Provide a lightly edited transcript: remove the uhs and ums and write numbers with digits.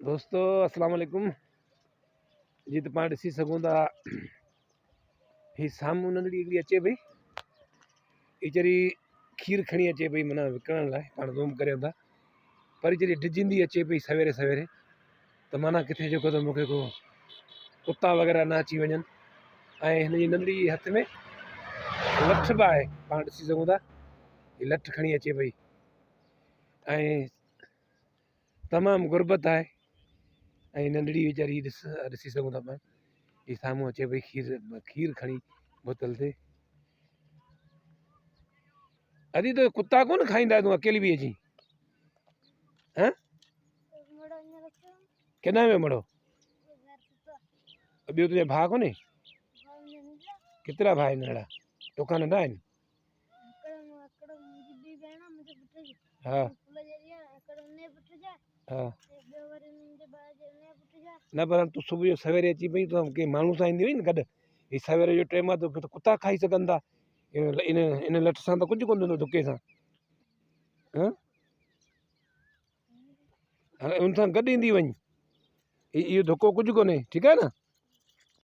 دوستو اسلام عليڪم جي ته پاڻ ڏسي سگهون ٿا هي سامهون ننڍڙي هڪڙي اچي پئي ويچاري کير کڻي اچي پئي معنيٰ وڪڻڻ لاء پاڻ زوم ڪريون ٿا پر ويچاري ڊڄندي اچي پئي سويري سويري ته معنيٰ ڪٿي جيڪو ته مونکي ڪو ڪتا وغيره نه اچي وڃن ۽ هن جي ننڍڙي هٿ ۾ لٺ به آهي پاڻ ڏسي سگهون ٿا هي لٺ کڻي اچي پئي ۽ تمام غربت آهي ۽ ننڍڙي ويچاري ڏس ڏسي سگهون ٿا پاڻ هي سامهون اچي پئي کير کير کڻي بوتل تي ادي تو ڪتا ڪون کائيندا تون اڪيلي به اچي ها ڪيڏانهن ويو مڙو ٻيو تنهنجو ڀاء ڪونهي ڪيترا ڀاء آهن اهڙا توکان ننڍا آهن ها ها نه پر تون صبح جو سويري اچي پئي تون ڪنهن ماڻهو سان ايندي هئي نه گڏ هي سويري جو ٽيم آهي توکي ته ڪتا کائي سگهن ٿا ان ان لٺ سان ته ڪجهه ڪونه ٿيندو ڌڪي سان ها هاڻي ان سان گڏ ايندي وڃ اهو ڌڪو ڪجهه ڪونهي ٺيڪ آهي نه.